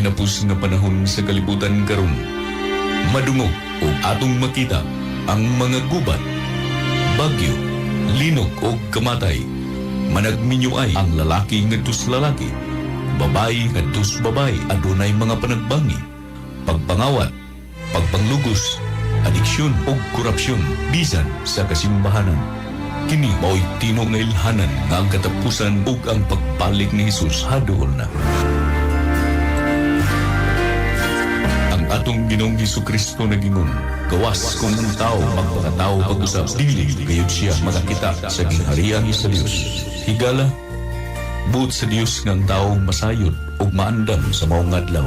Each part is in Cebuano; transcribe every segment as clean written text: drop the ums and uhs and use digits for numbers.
Ginapos nga panahon sa kalibutan karon, madungog o atong makita ang mga gubat, bagyo, linog o kamatay. Managminyo ay ang lalaki ngadto sa lalaki, babae ngadto sa babae, adunay mga panagbangi, pagpangawat, pagpanglugos, adiksyon o korupsyon bisan sa kasimbahanan. Kini mao'y tinuod nga ilhanan nga ang katapusan ug ang pagbalik ni Jesus haduol na. Ang atong Ginoong Hesukristo nagingon, gawas kung ang tao magpakatao pag-usab, dili gayud siya makakita sa gingharian sa Dios. Higala, buot sa Dios nga ang tao masayod ug maandam sa maong adlaw.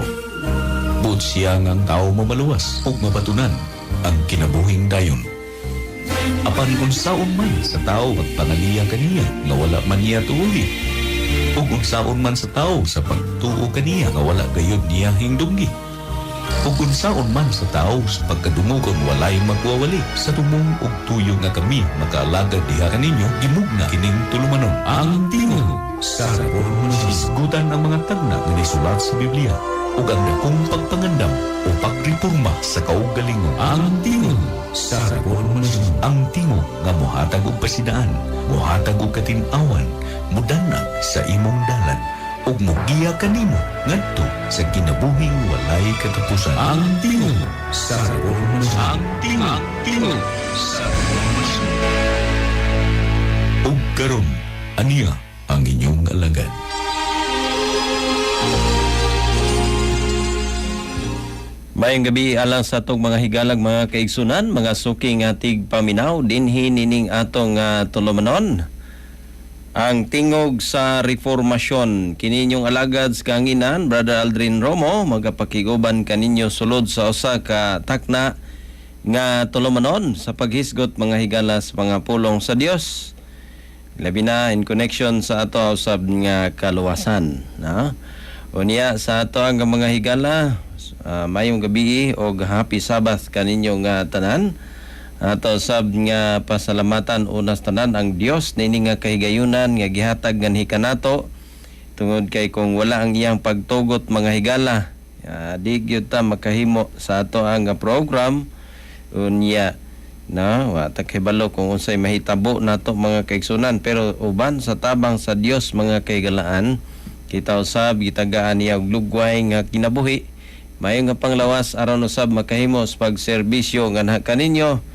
Buot siya nga ang tao mamaluwas ug mabatunan ang kinabuhing dayon. Apan unsaon man sa tao magpangaliya kaniya nga wala man niya tuuhi, ug unsaon man sa tao sa pagtuo kaniya nga wala gayud niya hingdunggi, ug unsaon man sa tao sa pagkadungog kung walay magwawali. Sa tumong og tuyo nga kami makaalagad diha kaninyo, gimugna kining tulumanon, Ang Tingog sa Reformasyon. Hisgutan ang mga tagna nga nisulat sa Biblia ug ang dakong pagpangandam o pagreporma sa kaugalingon. Ang Tingog sa Reformasyon. Ang tingog nga mohatag og pasidaan, mohatag og katin-awan, mudanag sa imong dalan ug mogiya kanimo ngadto sa kinabuhing walay katapusan. Ang Tingog sa Reformasyon. Ang Tingog, Tingog sa Reformasyon. Ug karon, aniya ang inyong alagad. Maayong gabi alang sa atong mga higalag, mga kaigsunan, mga suki nga tigpaminaw dinhi nining atong tulumanon, Ang Tingog sa Reformasyon. Kini inyong alagad sa kahanginan, Brother Aldrin Romo, magapakiguban kaninyo sulod sa usa ka takna nga tulumanon sa paghisgot, mga higala, sa mga pulong sa Dios. Labi na in connection sa ato usab nga kaluwasan, no? Unya sa ato ang mga higala, mayong gabi og happy Sabbath kaninyo nga tanan. Ato sab nga pasalamatan unas tanan ang Dios niini nga kahigayunan nga gihatag nganhi kanato, tungod kay kung wala ang iyang pagtugot, mga higala, di gyud ta makahimo sa ato ang program. Unya na wa ta kahibalo kung unsay mahitabo nato, mga kaigsunan, pero uban sa tabang sa Dios, mga kahigalaan, kita usab gitagaan niya og lugway nga kinabuhi, mayo nga panglawas, aron usab makahimo sa pagserbisyo nganha kaninyo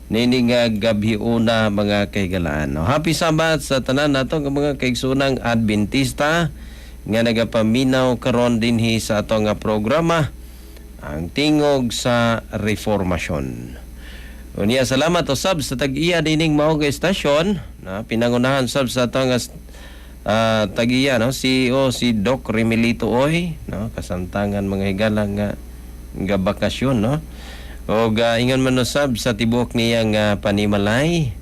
nini nga gabi una, mga kahigalaan. No, happy Sabbath sa tanan nato nga mga kaigsunang Adventista nga nagapaminaw karon dinhi sa ato nga programa, Ang Tingog sa Reformasyon. Unya salamat usab sa tag-iya dining mao nga estasyon na pinangunahan sab sa ato nga tag-iya, no, CEO si Doc Remilito Oy, no, kasamtangan, mga higala, nga nga bakasyon, no, og ingon man usab sa tibuok niya nga panimalay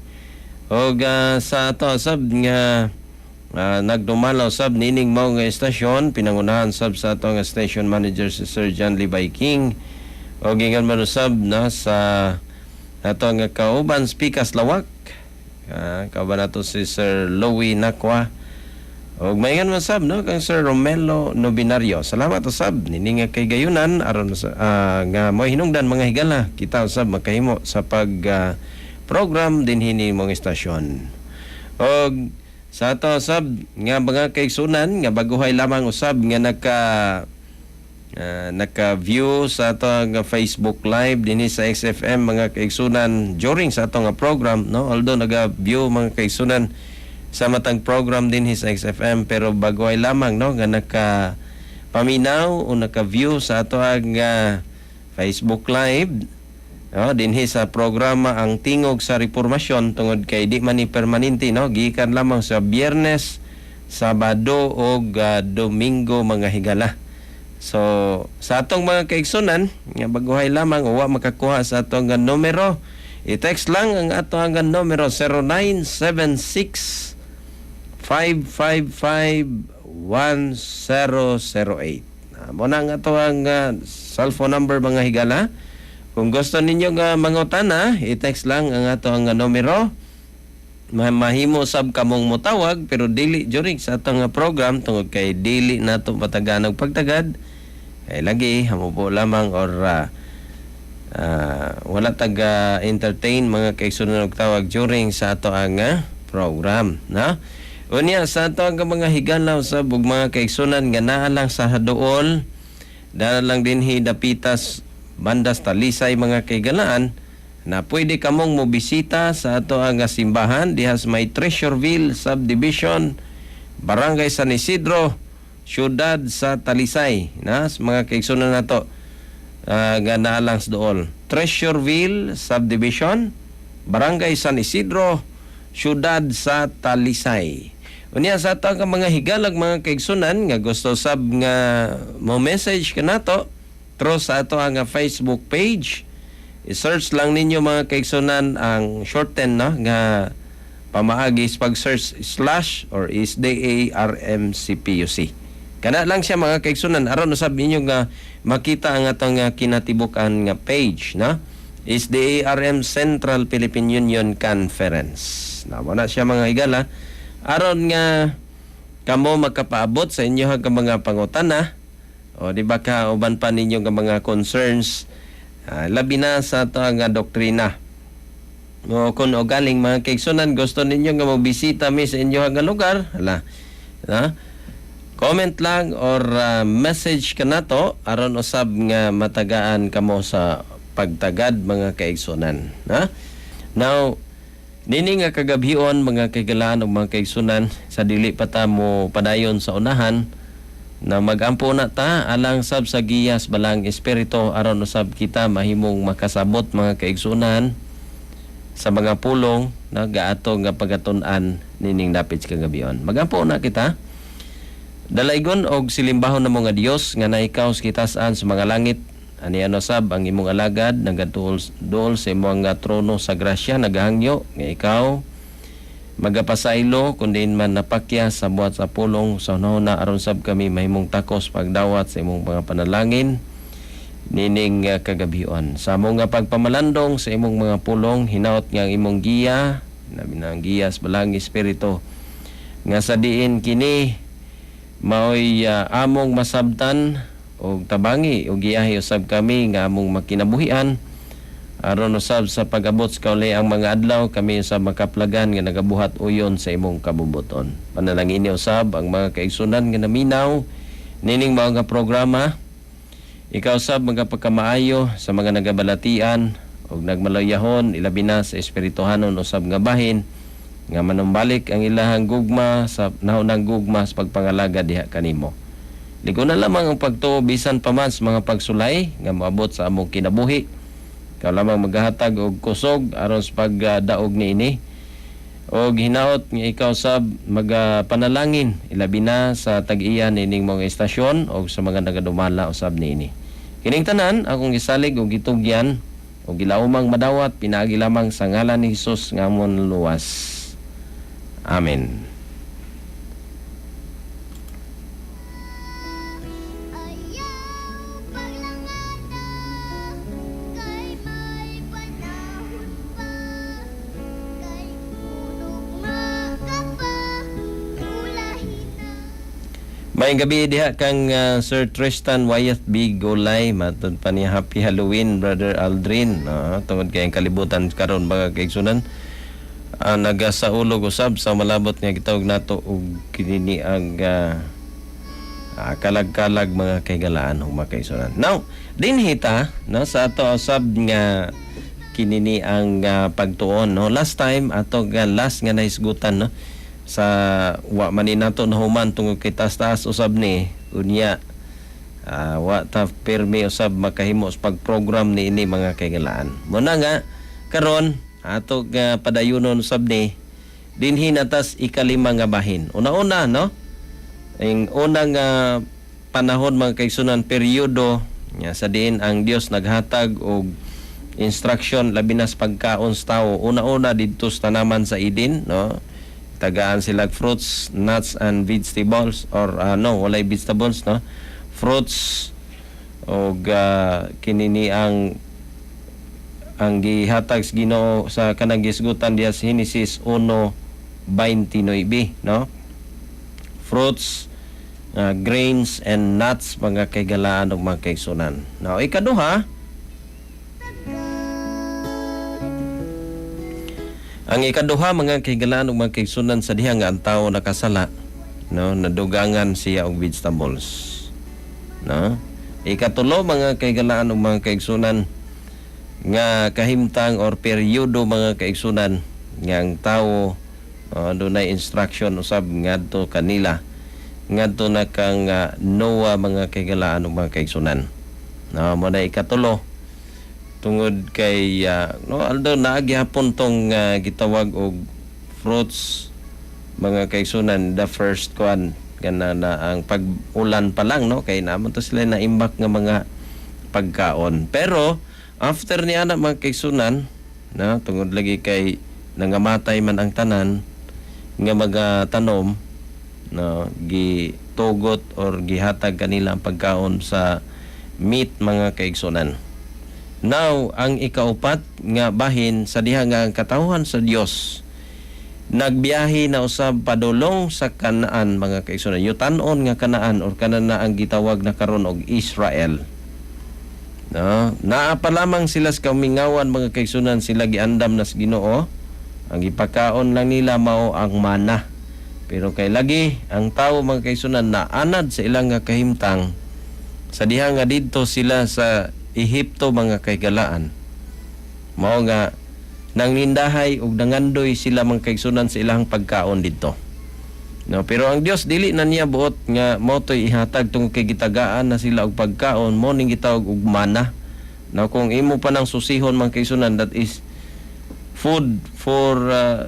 og sa ato sab nga nagdumala usab nining mao nga estasyon, pinangunahan sab sa ato nga station manager si Sir John Libay King, og ingon man usab na sa ato nga kauban Spikas Lawak, kauban nato si Sir Louie Nakwa, og maingan man sab, no, kang Sir Romelo Nobinario. Salamat usab nini nga kahigayunan aron sa nga mo hinungdan, mga higala, kita usab makahimo sa pag program dinhi ni mong estasyon. Og sa ato usab nga mga kaigsunan nga baguhay lamang usab nga naka-view sa ato nga Facebook Live dinhi sa XFM, mga kaigsunan, during sa ato nga program, no, although naga-view, mga kaigsunan, sa matang program dinhi sa XFM, pero baguhay lamang, no, nga naka paminaw o naka-view sa ato ang Facebook Live, no, dinhi sa programa Ang Tingog sa Reformasyon, tungod kay di man ni permanente, no, gikan lamang sa Biyernes, Sabado ug Domingo, mga higala. So sa atong mga kaigsunan nga baguhay lamang o wa makakuha sa atong nga numero, i-text lang ang ato ang numero 0976 555 1008. Mo na ang ato ang cellphone number, mga higala. Kung gusto ninyo nga mangutana, i-text lang ang ato ang numero. Mahimo sab kamong motawag, pero dili during sa atong nga program tungod kay dili nato patagan og pagtagad. Kay lagi hamubo lamang or wala taga entertain, mga kaigsunan, og tawag during sa ato ang program, no? Unya sa ato ang mga higala sa ug mga kaigsunan nga naa lang sa haduol, dara lang dinhi dapitas bandas Talisay, mga kaigalaan, na pwede kamong mobisita sa ato ang simbahan diha sa may Treasureville Subdivision, Barangay San Isidro, siyudad sa Talisay, na sa mga kaigsunan nato nga naa lang sa duol, Treasureville Subdivision, Barangay San Isidro, siyudad sa Talisay. Unya sa ato ang mga higalag, mga kaigsunan, nga gusto sab nga mo message kanato through sa ato ang Facebook page. I-search lang ninyo, mga kaigsunan, ang shorten, no, nga pamaagi sa pag-search, slash or is DARMCPUC. Kana lang siya, mga kaigsunan, aron usab ninyo nga makita ang atong kinatibuk-an nga page, no? Is DARM Central Philippine Union Conference. Na wala siya, mga higala, aron nga kamo makapaabot sa inyo nga mga pangutana o di ba ka uban pa ninyo nga mga concerns, labi na sa ato nga doktrina. O kung o galing, mga kaigsunan, gusto ninyo nga mobisita mi sa inyo nga lugar, hala na, comment lang or message kanato aron usab nga matagaan kamo sa pagtagad, mga kaigsunan, ha? Now, nini nga kagabhion, mga kaigalaan ug mga kaigsunan, sa dili pa ta mo padayon sa unahan, na magampo na ta alang sab sa giyas Balaang Espiritu aron usab kita mahimong makasabot, mga kaigsunan, sa mga pulong na gaato nga pagatun-an nining dapit sa kagabion. Magampo na kita. Dalaygon og silimbahon namo nga Dios nga naikaw sa kitasan sa mga langit. Ani ano sab ang imong alagad nagaduol duol sa imong nga trono sa grasya, nagahangyo nga ikaw magapasaylo kun diin man napakya sa buhat sa pulong sa hunahuna aron sab kami mahimong takos pagdawat sa imong mga panalangin nining kagabion. Sa among nga pagpamalandong sa imong mga pulong, hinaot nga ang imong giya, labi na ang giya sa Balaang Espiritu, nga sa diin kini maoy among masabtan og tabangi og giyahi usab kami nga among makinabuhian aron usab sa pag-abot sa kauli ang mga adlaw kami usab makaplagan nga nagabuhat uyon sa imong kabubuton. Panalangini usab ang mga kaigsunan nga naminaw nining mao nga programa. Ikaw sab magapagkamaayo sa mga nagabalatian og nagmalayahon, ilabi na sa espirituhanon usab nga bahin, nga manumbalik ang ilahang gugma sa naunang gugma sa pagpangalaga diha kanimo. Lig-on na lamang ang pagtuo bisan pa man sa mga pagsulay nga moabot sa among kinabuhi. Ikaw lamang maghahatag og kusog aron sa pagdaog niini. Og hinaot nga ikaw sab magapanalangin ilabi na sa tag-iya nining mga istasyon og sa mga nagadumala usab niini. Kining tanan akong gisalig og gitugyan og gilaumang madawat pinaagi lamang sa ngalan ni Hesus nga amon luwas. Amen. Ayaw paglangana kay may panahon pa, kay unong ka pa ulahin na. Maayong gabi diha kang Sir Tristan Wyeth B. Golay. Matod pa niya, "Happy Halloween, Brother Aldrin." Tungod kay ang kalibutan karon, mga kaigsunan, nagasaulog usab sa malabot nga gitawag nato og kinini ang kalag-kalag, mga kaigalaan ug mga kaigsunan. Now, dinhi ta, no, sa ato usab nga kinini ang pagtuon, no. Last time ato nga last nga nahisgutan, no, sa wa man ni nato nahuman tungod kay taas-taas usab ni unya wa ta pirmi usab makahimo sa pag-program ni ini, mga kaigalaan. Muna nga karon ato nga padayunon usab ni dinhi natas ikalima nga bahin. Una-una, no, ang unang panahon, mga kaigsunan, periodo nga sa diin ang Dios naghatag og instruction labi na sa pagkaon sa tao. Una-una didto sa tanaman sa Eden, no, tagaan sila fruits, nuts and vegetables or no, walay vegetables, no, fruits og kinini ang gihatag sa Ginoo sa kanang gisgutan diha sa Genesis 1:29, no, fruits. Grains and nuts, mga kahigalaan ug mga kaigsunan. Now, ikaduha, ang ikaduha, mga kahigalaan ug mga kaigsunan, sa diha nga ang tao nakasala, no, nadugangan siya og vegetables. No? Ikatulo, mga kahigalaan ug mga kaigsunan, nga kahimtang or peryodo, mga kaigsunan, nga ang tao dunay instruction usab ngadto kanila, ngadto na kang Noah, mga kahigalaan ug mga kaigsunan. No, mao na ikatulo, tungod kay no, although naa gihapon tong gitawag og fruits, mga kaigsunan, the first kuan kana na ang pag-ulan pa lang, no, kay naman to sila na imbak nga mga pagkaon. Pero after ni ana, mga kaigsunan, no, tungod lagi kay nangamatay man ang tanan nga mga tanom, no, gitugot or gihatag kanila ang pagkaon sa meat, mga kaigsunan. Now, ang ikaupat nga bahin sa diha nga ang katawhan sa Dios nagbiyahe na usab padulong sa Kanaan, mga kaigsunan. Yutan-on nga Kanaan or kanan na ang gitawag na karon og Israel. No, naa pa lamang sila sa kamingawan, mga kaigsunan, sila giandam na sa Ginoo. Ang gipakaon lang nila mao ang mana. Pero kay lagi ang tao, mga kaigsunan, na anad sa ilang nga kahimtang sa diha nga didto sila sa Ehipto, mga kahigalaan. Mao nga nangnindahay ug nangandoy sila, mga kaigsunan, sa ilang pagkaon didto. No, pero ang Dios dili na niya buot nga mao to'y ihatag tungod kay gitagaan na sila og pagkaon, mao ning gitawag og mana. No, kung imo pa nang susihon, mga kaigsunan, that is food for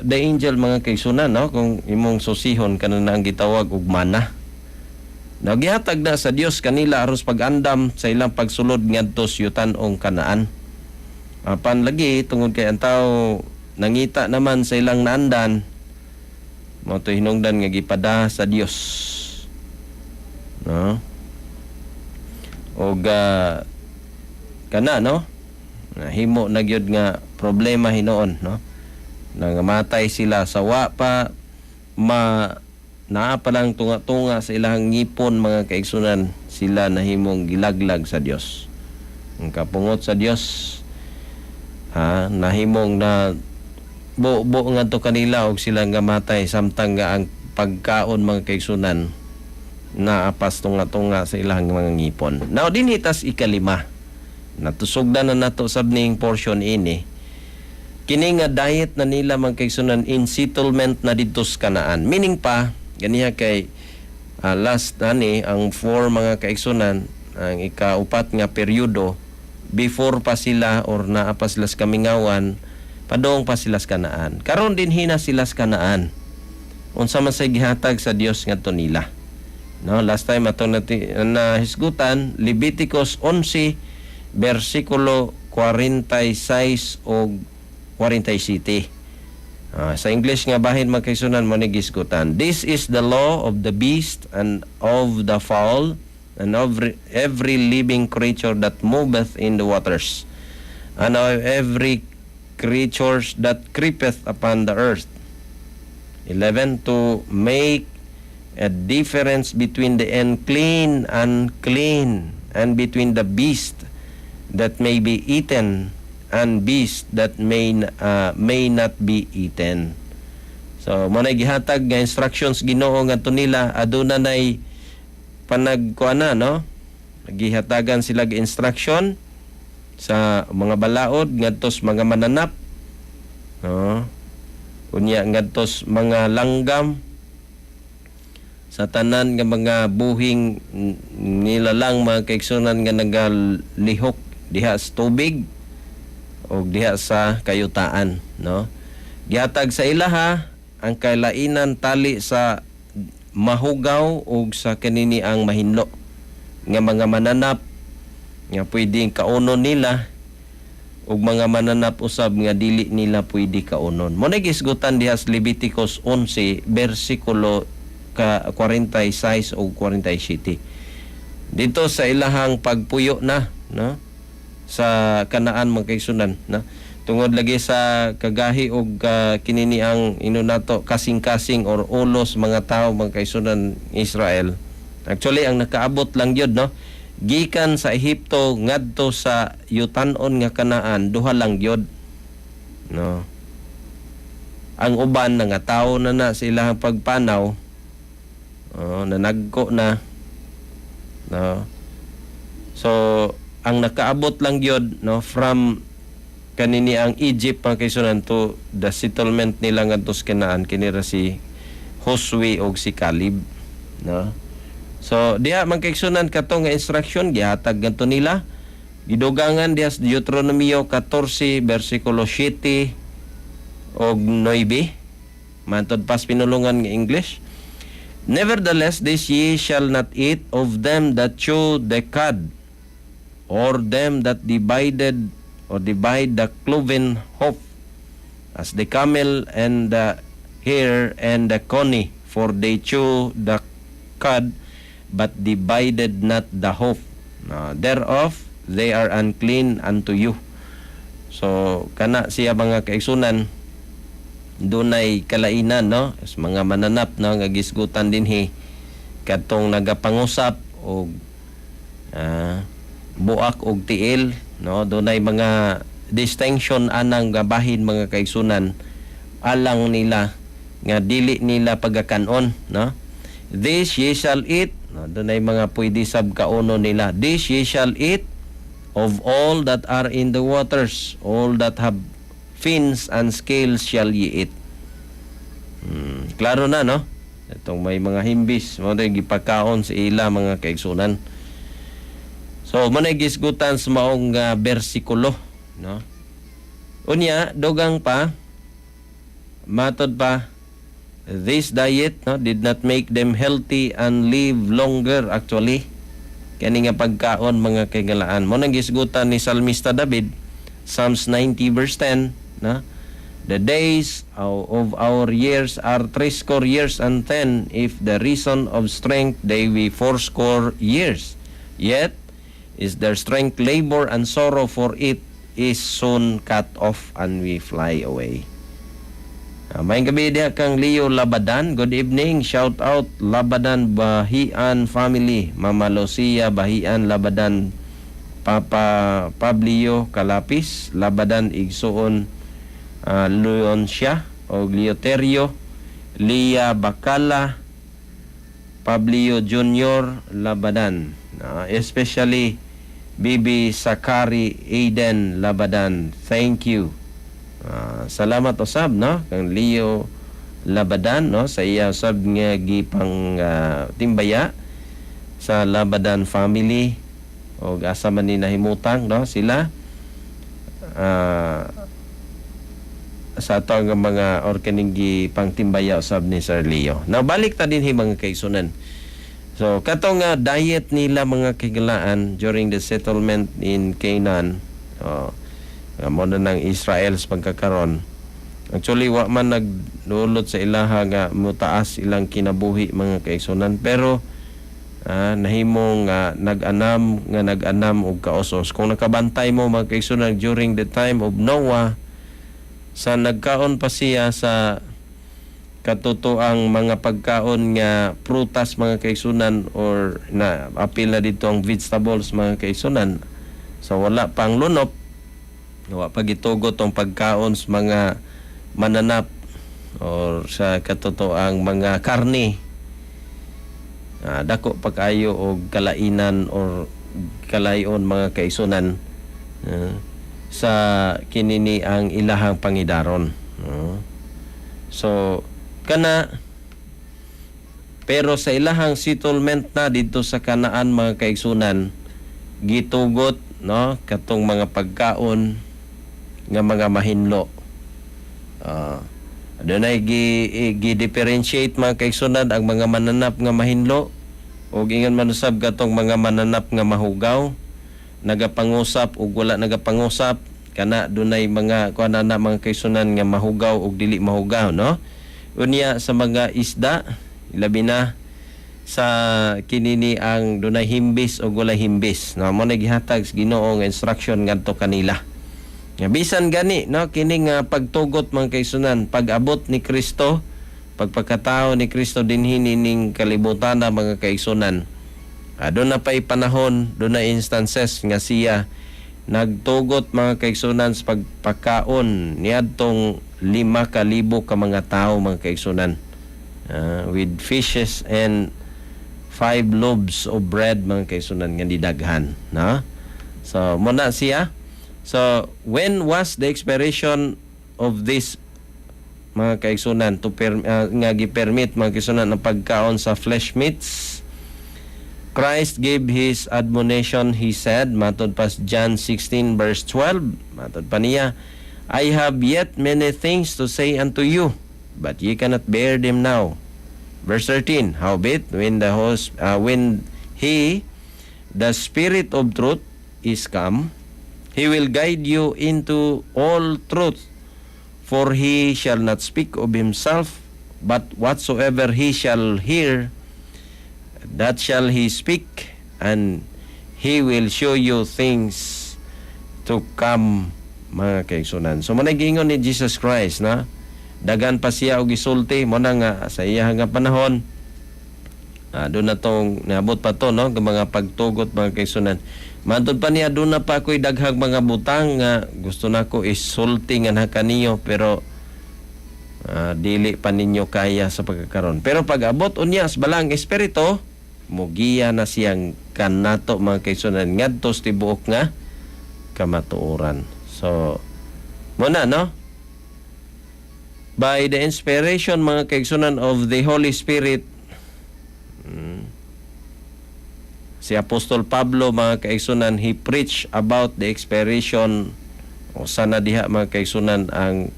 the angel, mga kaigsunan, no, kung imong susihon kanon na ang gitawag og mana. No, gihatag na sa Dios kanila aros pag-andam sa ilang pagsulod ngadto sa yutan-ong Kanaan. Apan lagi tungod kay ang tao nangita naman sa ilang naandan, mao to hinungdan nga gipada sa Dios. No? Og kana, no? Nahimo na gyud nga problema hinuon, no? Nangamatay sila sa wa pa ma naa pa lang tunga-tunga sa ilang ngipon, mga kaigsunan, sila nahimong gilaglag sa Dios. Ang kapungot sa Dios, ha, nahimong na bo nga to kanila og sila nga matay samtang nga ang pagkaon, mga kaigsunan, naapas tunga-tunga sa ilang mga ngipon. Now dinhi tas ikalima. Natusugdan na nato sab ning portion ini. Kini nga diet na nila, mga kaigsunan, in settlement na didto sa Kanaan. Meaning pa ganiha kay last ani ang four, mga kaigsunan, ang ikaupat nga periodo, before pa sila or naa pa sila sa kamingawan, padong pa sila sa Kanaan. Karon dinhi na sila sa Kanaan. Unsa man say gihatag sa Dios ngadto nila? No, last time ato nati na hisgutan Leviticus 11 versikulo 46 og 47. Sa English nga bahin, mga kaigsunan, mao ni gisgutan. This is the law of the beast and of the fowl and of every living creature that moveth in the waters and of every creatures that creepeth upon the earth. 11, to make a difference between the unclean and clean and between the beast that may be eaten and beast that may not be eaten. So mao na gihatag nga instructions Ginoo ngadto nila, aduna nay panagkuana, no? Gihatagan sila og instruction sa mga balaod ngadto sa mga mananap. No? Unya ngadto sa mga langgam, sa tanan nga mga buhing nilalang, mga kaigsunan, nga nagalihok diha sa tubig o diha sa kayutaan, no? Gihatag sa ilaha ang kailainan tali sa mahugaw ug sa kanini ang mahinlo nga mga mananap nga pwedeng kaunon nila ug mga mananap usab nga dili nila pwede kaunon. Mao na gisgutan diha sa Leviticus 11 bersikulo ka 46 o 47. Dito sa ilahang pagpuyo na, no, sa Kanaan, mga kaigsunan, no? Tungod lagi sa kagahi og kinini ang ino nato kasing-kasing or ulos mga tao, mga kaigsunan, Israel. Actually, ang nakaabot lang gyud, no, gikan sa Ehipto ngadto sa yutanon nga Kanaan, duha lang gyud, no? Ang uban nangatawo na na sa ilahang pagpanaw, oh, nanagko na, no? So ang nakaabot lang gyud, no, from kanini ang Egypt, mga kaigsuonan, to the settlement nila ngadto sa Kanaan, kini ra si Josue og si Caleb, no? So diha, mga kaigsuonan, kato nga instruction gihatag ngadto nila, gidugangan diha sa Deuteronomio 14 bersikulo 7 og 9. Mantod pas pinulungan nga English: "Nevertheless, this ye shall not eat of them that chew the cud, or them that divided or divide the cloven hoof, as the camel and the hare and the coney, for they chew the cud, but divided not the hoof. Thereof they are unclean unto you." So kana siya, mga kaigsunan, dunay kalainan, no, sa mga mananap, no, nga gisgutan dinhi kadtong nagapangusap og buak og tiil, no? Dunay mga distinction anang gabahin, mga kaigsunan, alang nila nga dili nila pagakanon, no? "This ye shall eat," no? Dunay mga pwede sab kauno nila. "This ye shall eat of all that are in the waters, all that have fins and scales shall ye eat." Klaro na, no? Itong may mga himbis, mao na gipakaon sa ila, mga kaigsunan. So, mao na gisgutan sa maong bersikulo, no? Unya, dugang pa, matod pa, this diet, no, did not make them healthy and live longer actually. Kani nga pagkaon, mga kahigalaan. Mao nang gisgutan ni Salmista David, Psalms 90 verse 10, no? "The days of our years are 70 years and 10, if the reason of strength they be 80 years. Yet is their strength labor and sorrow, for it is soon cut off and we fly away." Maayong gabii diha kang Leo Labadan. Good evening. Shout out Labadan Bahian family. Mama Lucia Bahian Labadan, Papa Pablio Kalapis Labadan, Igsuon Leoncia o Leoterio, Lia Bacala, Pablio Junior Labadan. Especially Bibi Sakari Aiden Labadan. Thank you. Salamat usab, no, kang Leo Labadan, no, sa iya usab nga gipang timbaya sa Labadan family og asa man ni nahimutang, no, sila sa ato ang mga or kining gipangtimbaya usab ni Sir Leo. Now balik ta dinhi, mga kaigsunan. So katong nga diet nila, mga kahigalaan, during the settlement in Canaan, oh, mao na ng Israel sa pagkakaron. Actually, wa man nagdulot sa ilaha nga mutaas ilang kinabuhi, mga kaigsunan, pero nahimong nag-anam nga nag-anam og kaosos. Kung nakabantay mo, mga kaigsunan, during the time of Noah, sa nagkaon pa siya sa katotoang mga pagkaon nga prutas, mga kaigsunan, or na apil na dito ang vegetables, mga kaigsunan. So wala pang lunop, wa pa gitugot ang pagkaon sa mga mananap or sa katotoang mga karne. Dako pa kaayo og kalainan or kalayon, mga kaigsunan, sa kinini ang ilahang pangidaron. So kana, pero sa ilahang settlement na dito sa Kanaan, mga kaigsunan, gitugot, no, katong mga pagkaon nga mga mahinlo. Dunay gi differentiate, mga kaigsunan, ang mga mananap nga mahinlo ug ingon man usab katong mga mananap nga mahugaw, nagapangusap ug wala nagapangusap. Kana dunay mga kuan na, mga kaigsunan, nga mahugaw ug dili mahugaw, no? Unya sa mga isda, labi na sa kinini ang dunay himbis o walay himbis, no? Mao na gihatag sa Ginoo nga instruction ngadto kanila. Nga bisan gani, no, kini nga pagtugot, mga kaigsunan, pag-abot ni Kristo, pagpagkatao ni Kristo dinhi nining kalibutan na, mga kaigsunan. Doon na pa'y panahon, doon na instances nga siya nagtugot, mga kaigsunan, sa pagpakaon niadtong 5,000 ka mga tao, mga kaigsunan, with fishes and five loaves of bread, mga kaigsunan, nga didaghan, no? So mo na siya. So when was the expiration of this, mga kaigsunan, nga gi-permit, mga kaigsunan, ang pagkaon sa flesh meats? Christ gave his admonition, he said, matod pa sa John 16 verse 12, matod pa niya, "I have yet many things to say unto you, but ye cannot bear them now." Verse 13, "Howbeit, when he, the Spirit of truth, is come, he will guide you into all truth, for he shall not speak of himself, but whatsoever he shall hear, that shall he speak, and he will show you things to come," mga kaigsunan. So mao giingon ni Jesus Christ na daghan pa siya og gisulti. Mo na nga sa iya nga panahon, doon na tong naabot pa to, no, ng mga pagtugot, mga kaigsunan. Matod pa niya, "Doon na pa ako'y daghang mga butang nga gusto nako isulti nga kaniyo, pero dili pa ninyo kaya sa pagkakaron. Pero pag abot unya sa Balaang Espiritu, mugiya na siyang kanato, mga kaigsunan, ngadto sa tibuok nga kamatuoran." So mo na, no, by the inspiration, mga kaigsunan, of the Holy Spirit, si Apostol Pablo, mga kaigsunan, he preached about the expiration o sana diha, mga kaigsunan, ang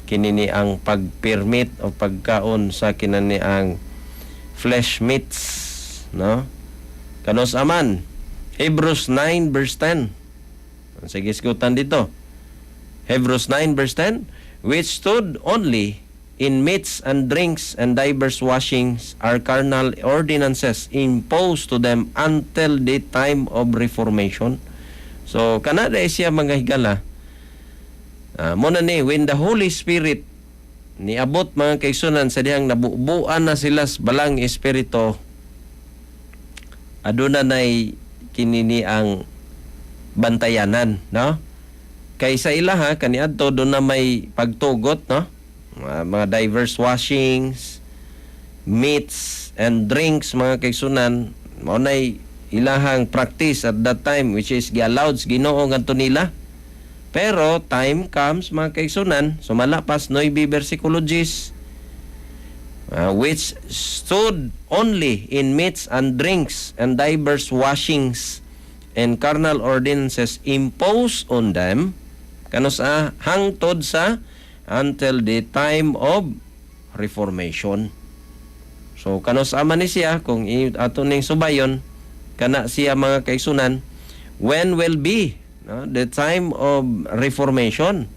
kinini ang pagpermit o pagkaon sa kinani ang flesh meats, no? Kanus aman Hebrews 9 verse 10. Sige, isgutan dito. Hebrews 9 verse 10, "Which stood only in meats and drinks and divers washings are carnal ordinances imposed to them until the time of reformation." So kana dai siya, mga higala. Mo na ni when the Holy Spirit niabot, mga kaigsunan, sa dihang nabubuan na sila sa Balaang Espiritu, aduna nay kinini ang bantayanan, no? Kay sa ilaha kaniadto doon na may pagtugot, no, mga diverse washings, meats and drinks, mga kaigsunan, mao nay ilahang practice at that time, which is gi-allowed sa Ginoo ngadto nila. Pero time comes, mga kaigsunan, sumala pas 9 versikulo 10, "which stood only in meats and drinks and divers washings and carnal ordinances imposed on them," kanus a hangtod sa until the time of reformation. So kanus ama ni siya kung ato ning subayon kana siya, mga kaigsunan, when will be, no, the time of reformation,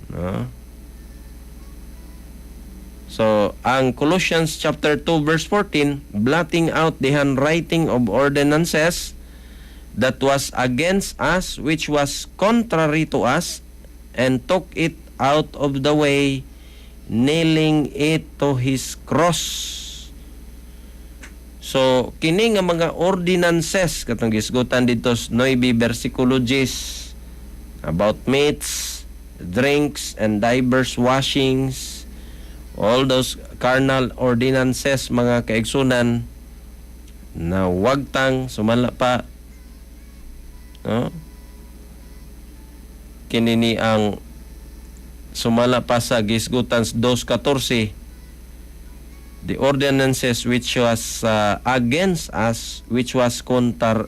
no? So, ang Colossians chapter 2 verse 14, "blotting out the handwriting of ordinances that was against us, which was contrary to us, and took it out of the way, nailing it to his cross." So, kini nga mga ordinances katong gisgutan dito sa 9 versikulo 10 about meats, drinks and divers washings, all those carnal ordinances, mga kaigsunan, na wagtang sumala pa, no, kini ni ang sumala pa sa gisgutan sa 2.14, the ordinances which was against us, which was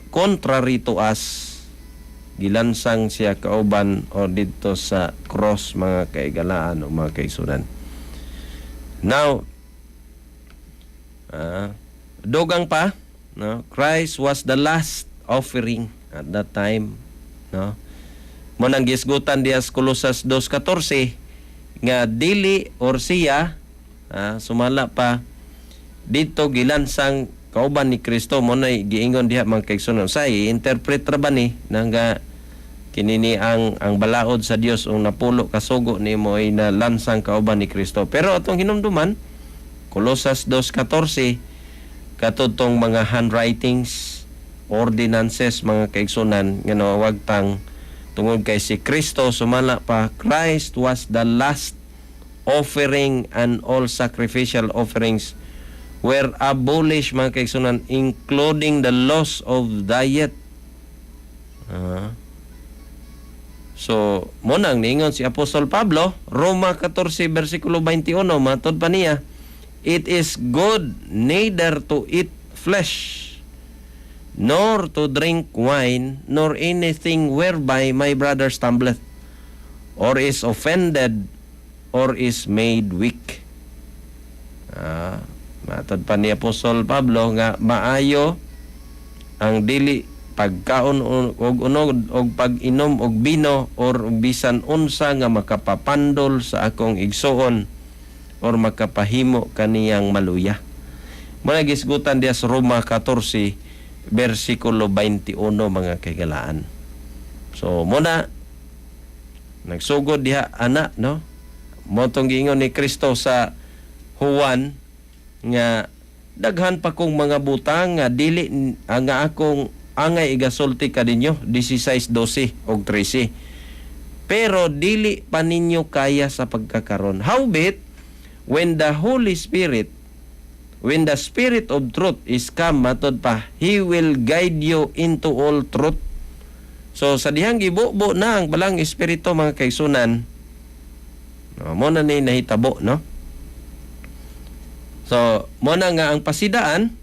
contrary to us, gilansang siya kauban o didto sa cross, mga kaigalaan o mga kaigsunan. Now, dugang pa, no? Christ was the last offering at that time, no? Mo nang gisgutan diya sa Colosas 2:14 nga dili or siya, sumala pa dito gilansang kauban ni Kristo. Mo na giingon diha, mga kaigsunan, sa interpret ra ba ni nanga kinini ang balaod sa Dios ug napulo ka sugo nimo ay nalansang kauban ni Kristo. Pero atong hinumduman Colosas 2:14. Katong mga handwritings, ordinances, mga kaigsunan, nga nawagtang tungod kay si Kristo, sumala pa, Christ was the last offering and all sacrificial offerings were abolished, mga kaigsunan, including the laws of diet. So, mao nang niingon si Apostol Pablo, Roma 14 versikulo 21, matod pa niya, "It is good neither to eat flesh, nor to drink wine, nor anything whereby my brother stumbleth, or is offended, or is made weak." Matod pa ni Apostol Pablo nga maayo ang dili pagkaon og unod og pag-inom og bino or bisan unsa nga makapapandol sa akong igsuon or makapahimo kaniyang maluya. Mao gisgutan diya sa Roma 14 versikulo 21, mga kahigalaan. So mao na nagsugod diha ana, no? Mao tong giingon ni Kristo sa Juan nga daghan pa kong mga butang nga dili nga akong angay igasulti kaninyo, 16:12 og 13, pero dili pa ninyo kaya sa pagkakaron. Howbeit when the Holy Spirit, when the Spirit of truth is come, matod pa, he will guide you into all truth. So sa dihang gibubo na ang Balaang Espiritu, mga kaigsunan, no, mao na ni nahitabo, no? So mao na nga ang pasidaan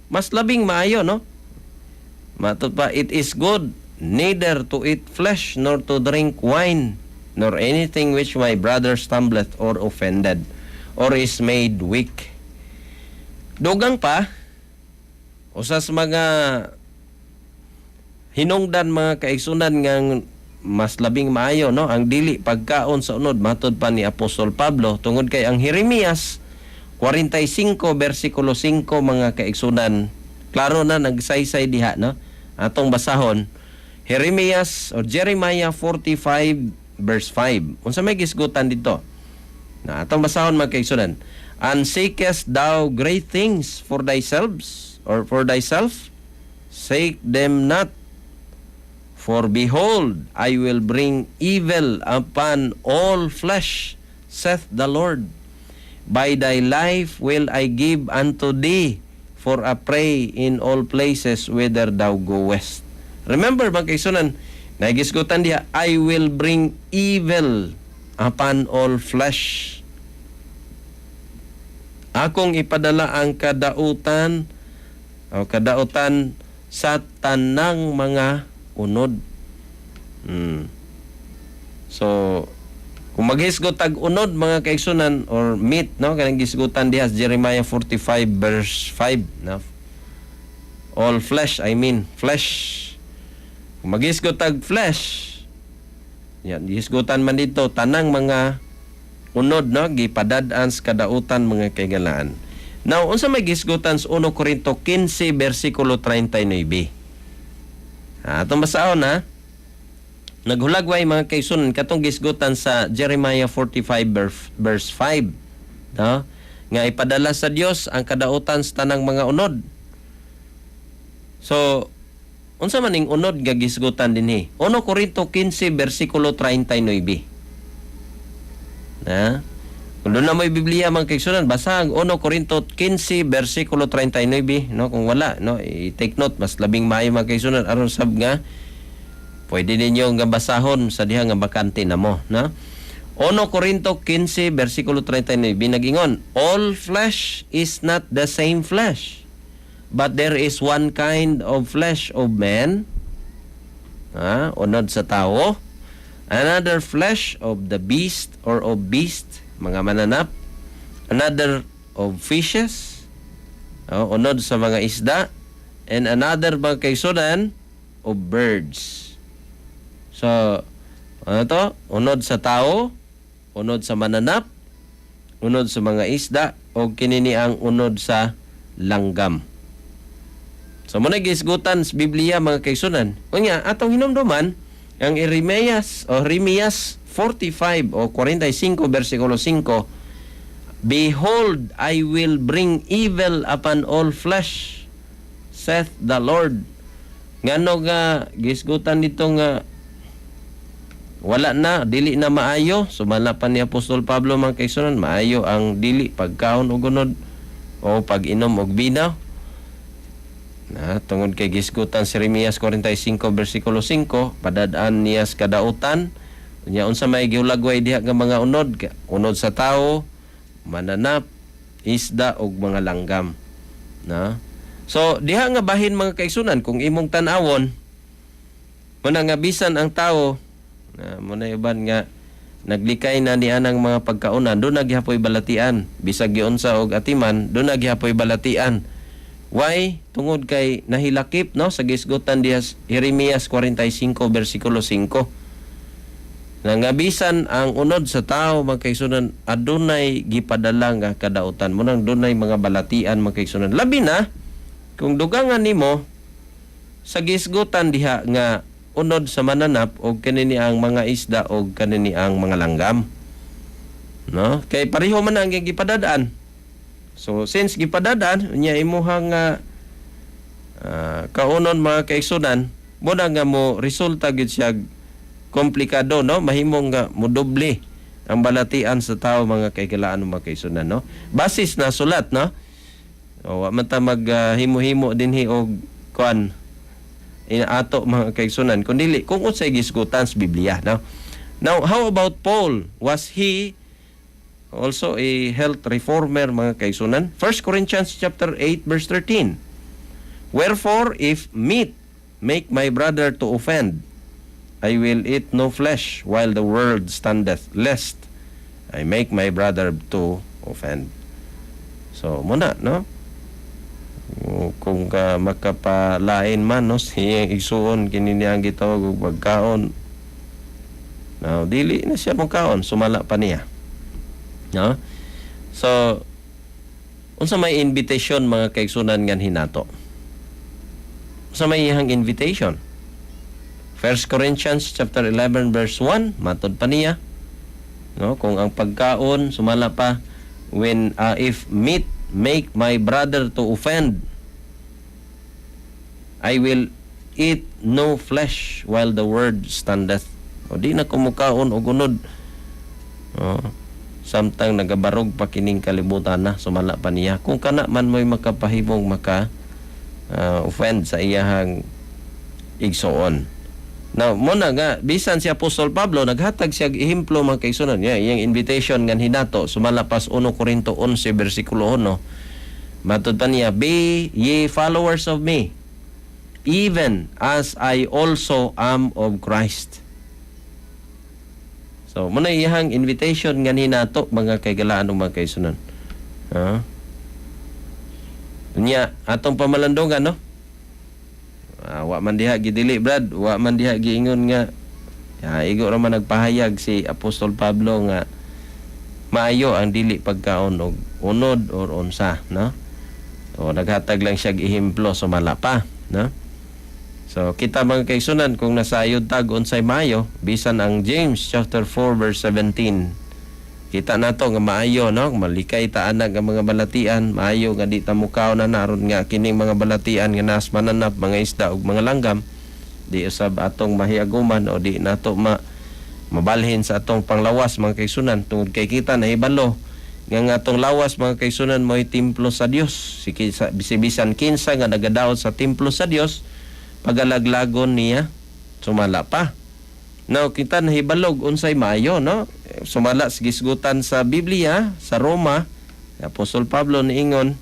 mas labing maayo, no? Matod pa, "It is good neither to eat flesh nor to drink wine nor anything which my brother stumbleth or offended or is made weak." Dugang pa, usa sa mga hinungdan, mga kaigsunan, nga mas labing maayo, no, ang dili pagkaon sa unod, matod pa ni Apostol Pablo, tungod kay ang Jeremias 45 versikulo 5, mga kaigsunan, klaro na nagsaysay diha, no? Atong basahon Jeremias or Jeremiah 45 verse 5. Unsa may gisgutan dito na atong basahon, mga kaigsunan? "And seekest thou great things for thyself or for thyself? Seek them not. For behold, I will bring evil upon all flesh, saith the Lord. By thy life will I give unto thee for a prey in all places whither thou goest." Remember, mga kaigsunan, nagisgutan diha, "I will bring evil upon all flesh." Akong ipadala ang kadautan o kadautan sa tanang mga unod. So, kung maghisgot tag unod, mga kaigsunan, or meat, no, kanang gisgutan diha sa Jeremiah 45 verse 5, no? All flesh, I mean, flesh. Kung maghisgot tag flesh, yan, gisgutan man dito tanang mga unod, no, gipadad-an sa kadautan, mga kahigalaan. Now, unsa may gisgutan sa 1 Corinto 15 versikulo 39? Atong basahon ha. Naghulagway, mga kaigsunan, katong gisgutan sa Jeremiah 45 verse 5. No? Nga ipadala sa Dios ang kadautan sa tanang mga unod. So, unsa man ning unod nga gisgutan dinhi? 1 Corinto 15 versikulo 39. Na? Kung duna mo'y Biblia, mga kaigsunan, basa ang 1 Corinto 15 versikulo 39, no? Kung wala, no, i-take note, mas labing maayo, mga kaigsunan, aron sab nga pwede ninyo nga basahon sa diha nga bakante na mo, no? 1 Corinto 15 versikulo 39 binagingon, "All flesh is not the same flesh, but there is one kind of flesh of men," unod sa tao, "another flesh of the beast or of beast," mga mananap, "another of fishes," oh, unod sa mga isda, "and another," mga kaigsunan, "of birds." So, ano to? Unod sa tao, unod sa mananap, unod sa mga isda, o kinini ang unod sa langgam. So, mao na gisgutan sa Biblia, mga kaigsunan. Unya, atong hinumduman, ang Jeremias o Jeremias 45 o 45 versikulo 5. "Behold, I will bring evil upon all flesh, saith the Lord." Ngano nga gisgutan dito nga wala na, dili na maayo? Sumala pa ni Apostol Pablo, mga kaigsuonan, maayo ang dili pagkaon og unod o pag-inom og bino. Na tungod kay gisgutan si Jeremias 45 bersikulo 5, padad-an niya sa kadautan. Nya unsa may gihulagway diha nga mga unod? Unod sa tao, mananap, isda ug mga langgam. Na? So diha nga bahin, mga kaigsuonan, kung imong tan-awon, muna nga bisan ang tao na muna uban nga naglikay na ni anang mga pagkaunan, duna gihapoy balatian. Bisag giunsa og atiman, duna gihapoy balatian. Why? Tungod kay nahilakip, no, sa gisgutan diha sa Jeremias 45 bersikulo 5 na nga bisan ang unod sa tao, mga kaigsuonan, adunay gipadala nga kadautan. Munang dunay mga balatian, mga kaigsuonan, labi na kung dugangan nimo sa gisgutan diha nga unod sa mananap og kanini ang mga isda og kanini ang mga langgam, no? Kay pareho man ang gipadadaan. So since gipadadaan nya imuhang nga kaunon, mga kaigsuonan, mo na nga mo resulta gid siya komplikado, no? Mahimong nga modoble ang balatian sa tao, mga kaigalaan, mga kaigsuonan, no? Basis na sulat, no? O, wa man ta mag himo-himo dinhi og kuan ato, mga kaigsuonan, kundi kung unsay gisgutan sa Biblia, no? Now, how about Paul? Was he also a health reformer, mga kaigsuonan? 1 Corinthians chapter 8 verse 13: "Wherefore, if meat make my brother to offend, I will eat no flesh while the world standeth, lest I make my brother to offend." So, muna, no? Kung ka makapalain man, no, sa iyang igsuon, kini niyang gitawag og pagkaon. Now, dili na siya mokaon, sumala pa niya. No? So, unsa may invitation, mga kaigsuonan, nganhi nato? Unsa may iyang invitation? 1 Corinthians chapter 11 verse 1, matod pa niya, no, kung ang pagkaon, sumala pa, when if meat make my brother to offend, I will eat no flesh while the world standeth. O di na ko mukaon og unod. Oh, samtang nagabarog pa kining kalibutan na, sumala pa niya. Kung kana man mo'y makapahimong maka offend sa iyahang igsoon. Now, mo na nga, bisan si Apostol Pablo, naghatag siya og ehemplo, mga kaigsuonan niya, iyang invitation nganhi nato, sumala pas 1 Corinto 11, versikulo 1. Matod pa niya, "Be ye followers of me, even as I also am of Christ." So, muna iyang invitation nganhi nato, mga kaigalaan ug mga kaigsuonan. Ha? Nya, atong pamalandungan, no? Ah, wa man diha gidili, Brad, wa man diha giingon nga ya, igo ra man nagpahayag si Apostol Pablo nga maayo ang dili pagkaon og unod or unsa, no? O naghatag lang siya og ehemplo, sumala pa, no? So kita, mga kaigsuonan, kung nasayod tag unsay maayo, bisan ang James chapter 4 verse 17, kita nato nga maayo, no, malikay ta ana nga mga balatian, maayo nga di ta mukaon na aron nga kining mga balatian nga nas mananap, mga isda ug mga langgam, di usab atong mahiaguman o di nato mabalhin sa atong panglawas, mga kaigsuonan, tungod kay kita nahibalo nga ang atong lawas, mga kaigsuonan, mo'y templo sa Dios. Si kinsa, bisan kinsa nga nagadaot sa templo sa Dios, pagalaglagon niya, sumala pa. Now, kita nahibalog unsay maayo, no? Sumala sa gisgutan sa Biblia, sa Roma, Apostol Pablo niingon,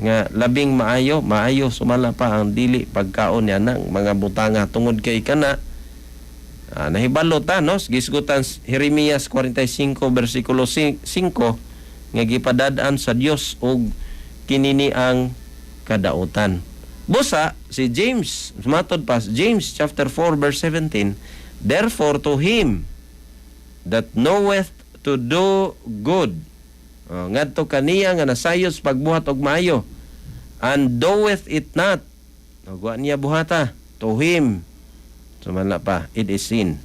nga labing maayo, maayo sumala pa ang dili pagkaon niya ng mga butanga tungod kay kana nahibalo ta, no, gisgutan sa Jeremias 45 bersikulo 5 nga gipadad-an sa Dios og kinini ang kadautan. Busa si James, matod pa James chapter 4 verse 17, "Therefore to him that knoweth to do good," oh, ngadto kaniya nga nasayod sa pagbuhat og maayo, "and doeth it not," ug wa niya buhata, "to him," sumala pa, "it is sin."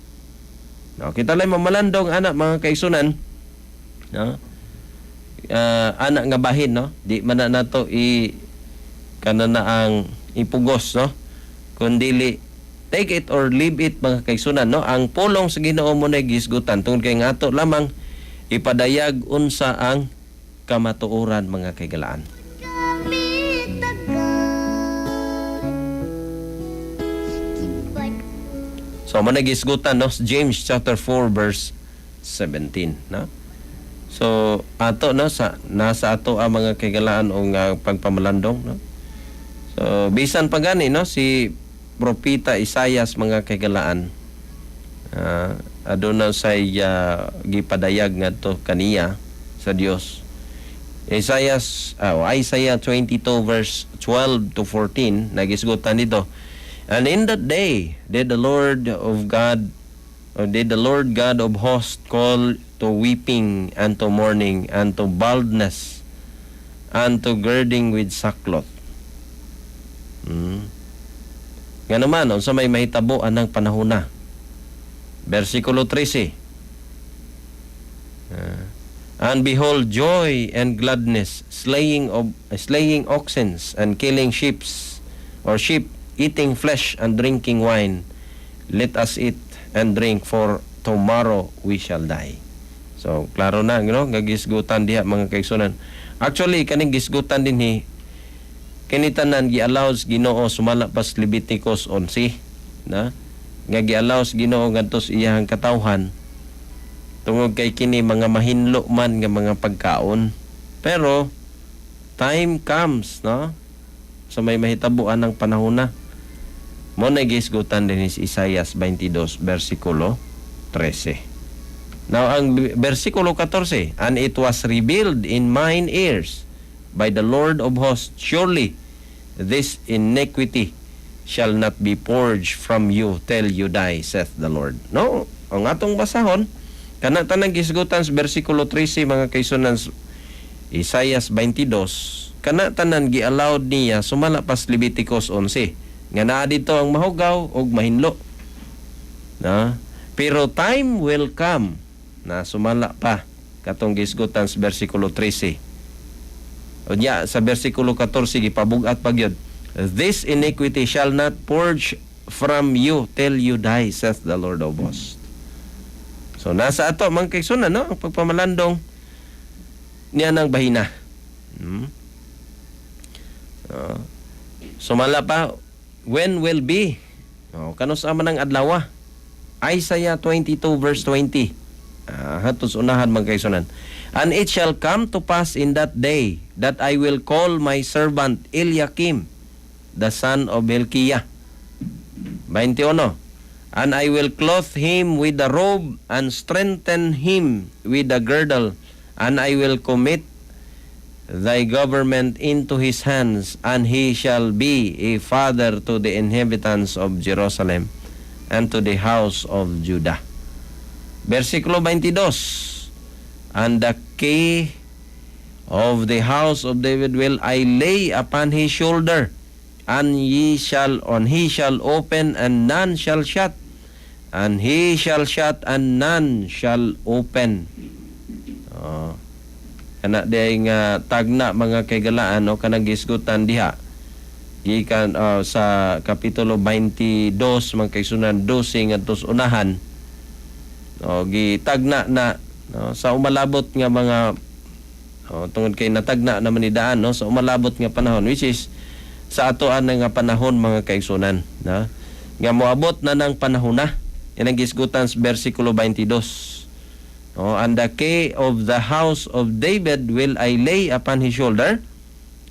No, kita lang mamalandong ana, mga kaigsuonan, no? Ana nga bahin, no, di man na nato i kana na ang ipugos, no, kundili take it or leave it, mga kaigsunan, no. Ang pulong sa Ginoo mo na gisgutan tungod kay nga ato lamang ipadayag unsa ang kamatuoran, mga kaigalaan. Kami tagal Kipan So mo na gisgutan, no, James chapter 4 verse 17, no. So ato, no, sa nasa ato ang mga kaigalaan o nga pagpamalandong, no. So bisan pa gani, no, si Propeta Isayas, mga kaigalaan, aduna say gipadayag ngadto kaniya sa Dios. Isaiah 22 verse 12 to 14, nagisgutan dito. "And in that day did the Lord of God or did the Lord God of hosts call to weeping and to mourning and to baldness and to girding with sackcloth." Nga naman, unsa may mahitabo anang panahon na? Versikulo 13. "And behold joy and gladness, slaying oxen and killing sheep or sheep, eating flesh and drinking wine. Let us eat and drink, for tomorrow we shall die." So klaro na, no, nga gisgutan diha, mga kaigsunan. Actually, kaning gisgutan dinhi, kini tanan gi-allow sa Ginoo sumala pas Leviticus 11 na nga gi-allow sa Ginoo ngadto sa iyang katawhan tungod kay kini mga mahinlo man nga mga pagkaon. Pero time comes, no, sa may mahitabuan ng panahon na mo na gisgutan din si Isaias 22 versikulo 13. Now ang versikulo 14, "And it was revealed in mine ears by the Lord of hosts, surely this iniquity shall not be purged from you till you die, saith the Lord." No, ang atong basahon, kana tanang gisgutan sa versikulo 13, mga kaigsunan, Isaias 22, kana tanan gi-allowed niya sumala pas Leviticus 11 nga naa dito ang mahugaw ug mahinlo. Na? Pero time will come na sumala pa katong gisgutan sa versikulo 13. Unya sa versikulo 14 gipabug-at pa gyud. "This iniquity shall not purge from you till you die, saith the Lord of hosts." So nasa ato, mga kaigsunan, no, ang pagpamalandong niya ng bahina. Sumala pa, when will be? Oh, kanus-a man ang adlaw? Isaiah 22 verse 20. Hatos unahan, mga kaigsunan. "And it shall come to pass in that day that I will call my servant Eliakim, the son of Hilkiah." 21. "And I will clothe him with the robe and strengthen him with the girdle, and I will commit thy government into his hands, and he shall be a father to the inhabitants of Jerusalem and to the house of Judah." Versikulo 22. "And the key of the house of David will I lay upon his shoulder, and ye shall on he shall open and none shall shut, and he shall shut and none shall open." Oh. Kana diay nga tagna, mga kaigalaan, no, kanang gisgutan diha gikan sa kapitulo 22, mga kaigsunan, 12 ngadto sa unahan. Oh, gitagna na, no, sa umalabot nga mga, oh, tungod kay natagna naman ni daan, no, sa umalabot nga panahon, which is sa atoan na nga panahon, mga kaigsunan, na nga moabot na ng panahon na yan ang gisgutan sa versikulo 22. No, "And the key of the house of David will I lay upon his shoulder,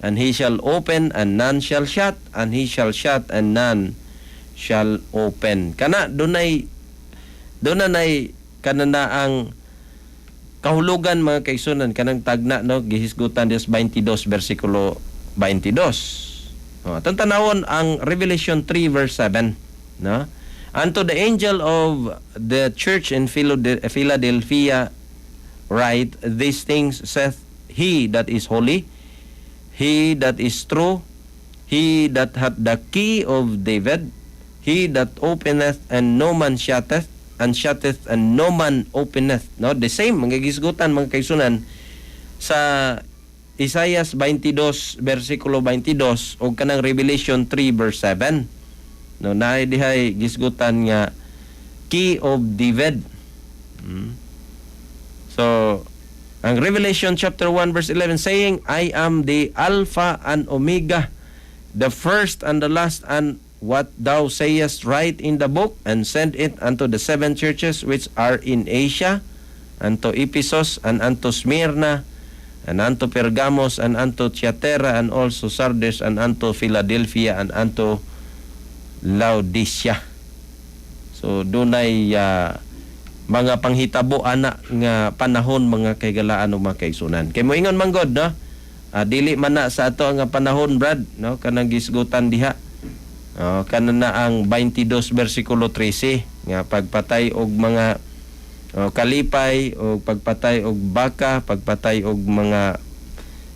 and he shall open and none shall shut, and he shall shut and none shall open." Kana dunay dunay kanana ang kahulugan, mga kaigsunan, kanang tagna, no, gihisgutan des 22 versikulo 22. Oh, atong tanawon ang Revelation 3 verse 7, no? "Unto the angel of the church in Philadelphia write, These things saith he that is holy, he that is true, he that hath the key of David, he that openeth and no man shutteth, and shutteth and no man openeth." No, the same mga gisgutan, mga kaigsunan. Sa Isaias 22 versikulo 22 ug kanang Revelation 3 verse 7, no, naay dihay gisgutan nga key of David. So ang Revelation chapter 1 verse 11 saying, "I am the Alpha and Omega, the first and the last, and what thou sayest write in the book and send it unto the seven churches which are in Asia, unto Ephesus and unto Smyrna and unto Pergamos and unto Thyatira and also Sardis and unto Philadelphia and unto Laodicea." So dunay mga panghitabo ana nga panahon, mga kahigalaan ug mga kaigsunan. Kay moingon man god, no? Dili man na sa ato nga panahon, Brad, no, kanang gisgutan diha. Oh, kanan na ang 22 versikulo 13 nga pagpatay og mga, oh, kalipay og pagpatay og baka, pagpatay og mga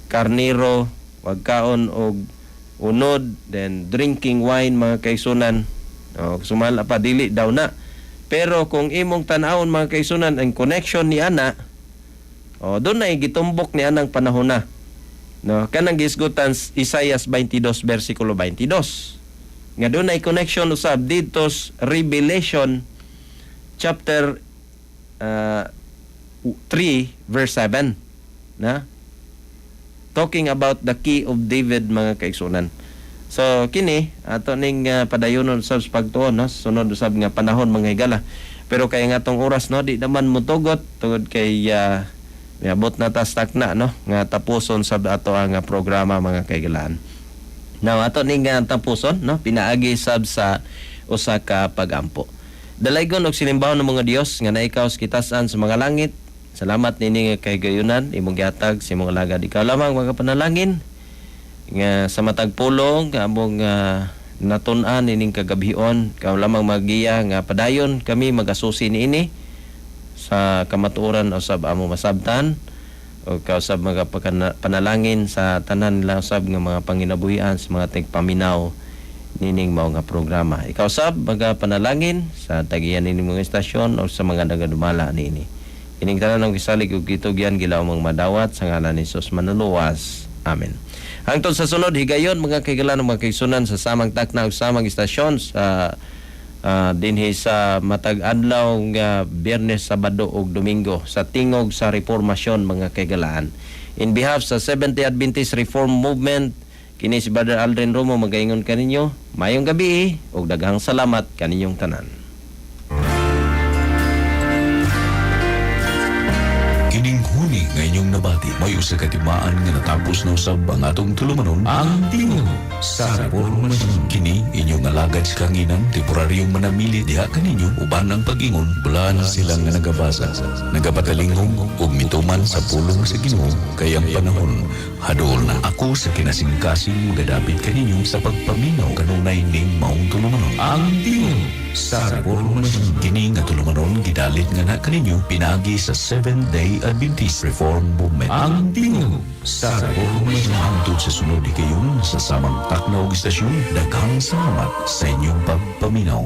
karnero, wagkaon og unod, then drinking wine, mga kaigsunan. Oh, sumala pa dili daw na. Pero kung imong tan-awon, mga kaigsunan, ang connection ni ana, oh, doon na gitumbok ni anang panahon na. No, kanang gisgutan Isaias 22 versikulo 22. Nga doon ay connection usab didto sa Revelation chapter 3 verse 7 na talking about the key of David, mga kaigsunan. So kini ato ning padayonon sa pagtuon, no, sunod usab nga panahon, mga higala. Pero kay nga atong oras, no, di naman motugot tungod kay miabot na tas takna, no, nga tapuson sa ato ang programa, mga kahigalaan. Now ato ning tapuson, no, pinaagi sab sa usa ka pagampo. Dalaygon og sinimbahon ng mga Dios nga naikaw sa kitasan sa mga langit. Salamat nini nga kahigayunan imong gihatag sa imong alagad. Ikaw lamang mga panalangin nga sa matag pulong nga among natun-an ining kagabhion, ikaw lamang magiya nga padayon kami magasusi niini sa kamatuoran usab amo masabtan o kausab mga panalangin sa tanan nila usab nga mga panginabuhian sa mga tigpaminaw nining mao nga programa. Ikaw sab mga panalangin sa tagiyan nining mga istasyon o sa mga nagadumala niini. Ining tanan ang gisalig ug gitugyan gilawmang madawat sa ngalan ni Jesus manluluwas. Amen. Hangtod sa sunod higayon, mga kahigalaan, mga kaigsunan, sa samang takna ug samang istasyon sa dinhi sa matag adlaw nga Biyernes, Sabado ug Domingo sa Tingog sa Reformasyon, mga kahigalaan. In behalf sa Seventh-day Adventist Reform Movement, kini si Brother Aldrin Romo magaingon kaninyo, maayong gabi ug daghang salamat kaninyong tanan. Kining huni nga inyong nabati may usa ka timaan nga natapos na usab ang atong tulumanon, Ang Tingog sa Reformasyon. Kini inyong alagad sa kanginan, temporaryong manamili diha kaninyo uban ang pag-ingon bulan sila nga nagabasa, nagapatalingong ug mituman sa pulong sa Ginoo kay ang panahon haduol na. Ako sa kinasingkasing magadapit kaninyo sa pagpaminaw kanunay ning maong tulumanon, Ang Tingog sa Reformasyon. Kini nga tulumanon gidalit nga na kaninyo pinaagi sa Seventh Day Adventist Reform Movement. Ang Tingog sa Reformasyon. Hangtod sa sunod higayon sa samang takna ug istasyon, daghang salamat sa inyong pagpaminaw.